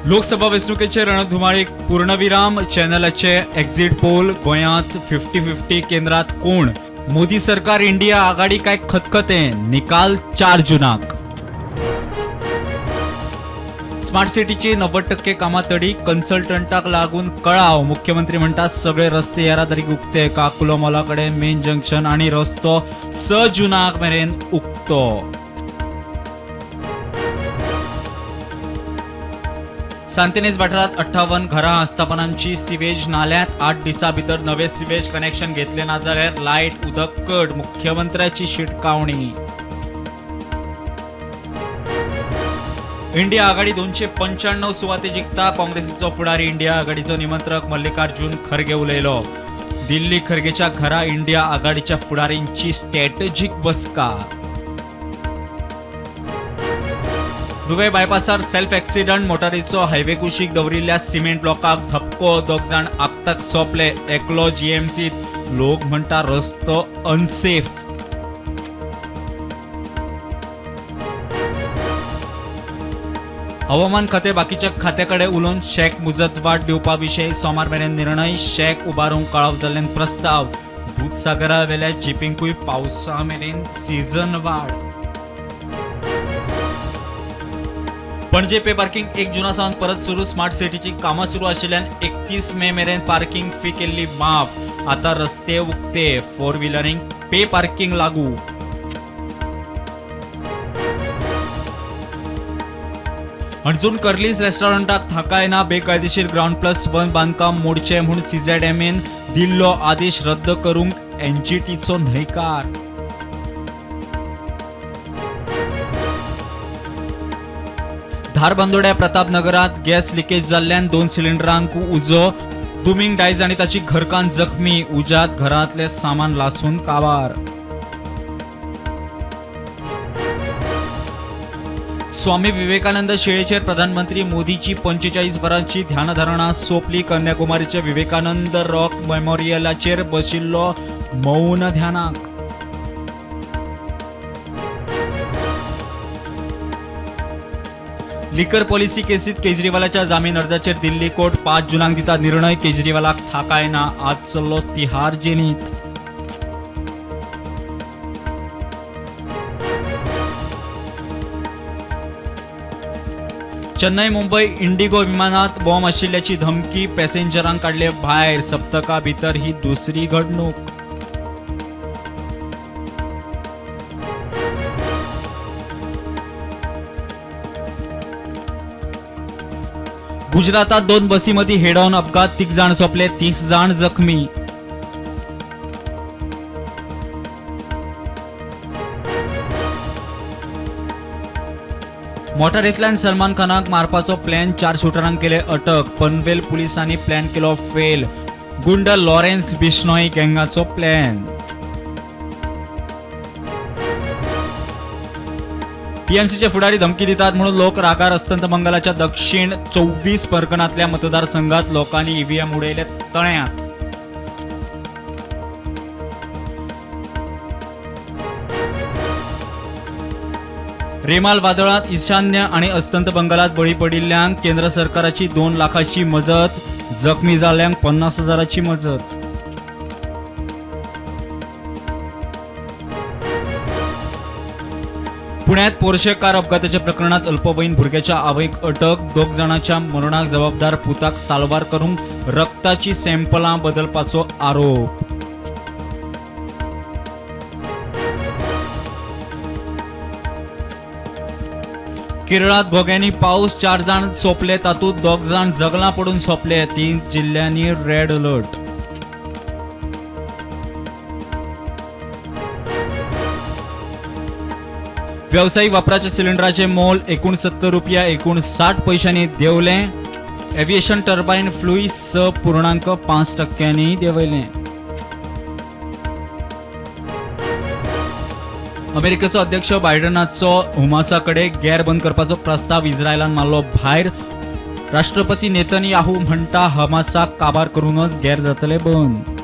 लोकसभा वेंचणुकेचे रणधुमाळीक पूर्णविराम. चॅनलाचे exit poll. गोंयांत 50-50, केंद्रात कोण? मोदी सरकार, इंडिया आघाडी काय खतखते? निकाल 4 जुनाक. स्मार्ट सिटीची 90% कामां तडी, कन्सल्टंटाक लागून कळाव. मुख्यमंत्री म्हणटा सगळे रस्ते येरादारीक उक्ते. काकुलो मॉला कडेन मेन जंक्शन आणि रस्तो 6 जुनाक मेरेन उक्तो. सांतिनेज वाठारात 58 घरां आस्थापनांची सिवेज नाल्यांत. 8 दिसां भितर नवे सिवेज कनेक्शन घेतले ना जाल्यार लायट उदक कट, मुख्यमंत्र्याची शिटकावणी. इंडिया आघाडी 295 सुवाती जिखता, काँग्रेसीचो फुडारी इंडिया आघाडीचो निमंत्रक मल्लिकार्जुन खरगे उलयलो. दिल्ली खरगेच्या घरा इंडिया आघाडीच्या फुडारींची स्ट्रॅटेजीक बसका. नुवें बायपासार सेल्फ एक्सिडंट. मोटारीचो हायवे कुशीक दवरिल्ल्या सिमेंट ब्लॉकाक धपको. दोग जाण आक्ताक सोंपले, एकलो जीएमसीत. लोक म्हणटा रस्तो अनसेफ. हवामान खातें बाकीच्या खात्याकडे उलोवन शॅक मुजतवाढ दिवपा विशीं सोमार मेरेन निर्णय. शॅक उबारूंक कळाव जाल्ल्यान प्रस्ताव. दुदसागरावेल्या जिपींकूय पावसा मेरेन सीझन वाड. पणजे पे पार्किंग 1 जुना सावन परत सुरू. स्मार्ट सिटीची कामां सुरू आशिल्ल्यान 31 मे मेरेन पार्किंग फी केल्ली माफ. आता रस्ते उक्ते, फोर व्हिलरींक पे पार्किंग लागू. हणजूण कर्लीस रेस्टॉरंटाक थाकाय ना. बेकायदेशीर ग्रावंड प्लस वन बांदकाम मोडचें म्हूण सीझेडएमएन दिल्लो आदेश रद्द करूंक एनजीटीचो न्हयकार. धारबांदोड्या प्रतापनगरात गॅस लिकेज जाल्ल्यान 2 सिलिंडरांक उजो. दुमींग डायज आनी ताची घरकान्न जखमी. उज्यात घरांतलें सामान लासून काबार. स्वामी विवेकानंद शिळेचेर प्रधानमंत्री मोदीची 45 वरांची ध्यानधारणा सोंपली. कन्याकुमारीच्या विवेकानंद रॉक मेमोरियलाचेर बशिल्लो मौन ध्यानाक. लिकर पॉलिसी केसीत केजरीवालाच्या जामीन अर्जाचेर दिल्ली कोर्ट 5 जुनाक दिता निर्णय. केजरीवालाक थाकाय ना, आज चल्लो तिहार जेलींत. चेन्नई मुंबई इंडिगो विमानात बॉम्ब आशिल्ल्याची धमकी, पॅसेंजरांक काडले भायर. सप्तका भितर ही दुसरी घडणूक. गुजरातात 2 बसीमध्ये हेड ऑन अपघात, 3 जाण सोंपले, 30 जाण जखमी. मोटारींतल्यान सलमान खानाक मारपाचो प्लॅन, 4 शूटरांक केले अटक. पनवेल पुलिसांनी प्लॅन केलो फेल. गुंड लॉरेन्स बिश्नोई गँगाचो प्लॅन. टीएमसीचे फुडारी धमकी दितात म्हणून लोक रागार. अस्तंत बंगालाच्या दक्षिण 24 परगणांतल्या मतदारसंघात लोकांनी ईव्हीएम उडयले तळ्यांत. रेमाल वादळात ईशान्य आणि अस्तंत बंगालात बळी पडिल्ल्यांक केंद्र सरकाराची 2 लाखाची मजत, जखमी जाल्ल्यांक 50 हजाराची मजत. पुण्यात पोर्शे कार अपघाताच्या प्रकरणात अल्पवयीन भुरग्याच्या आवयक अटक. 2 जाणांच्या मरणाक जबाबदार पुताक साल्वार करूंक रक्ताची सॅम्पलां बदलपाचो आरोप. केरळात घोग्यांनी पावस, 4 जाण सोंपले, तातूंत 2 जाण जगलां पडून सोंपले. 3 जिल्ल्यांनी रेड अलर्ट. व्यावसायिक वापराच्या सिलिंडराचे मोल 69 रुपया 59 पैशांनी देंवलें. Aviation turbine फ्लूय 6.5% देंवयलें. अमेरिकेचो अध्यक्ष बायडनाचो हुमासा कडेन गैर बंद करपाचो प्रस्ताव इस्रायलान मारलो भायर. राष्ट्रपती नेतनयाहू म्हणटा हमासाक काबार करूनच गैर जातले बंद.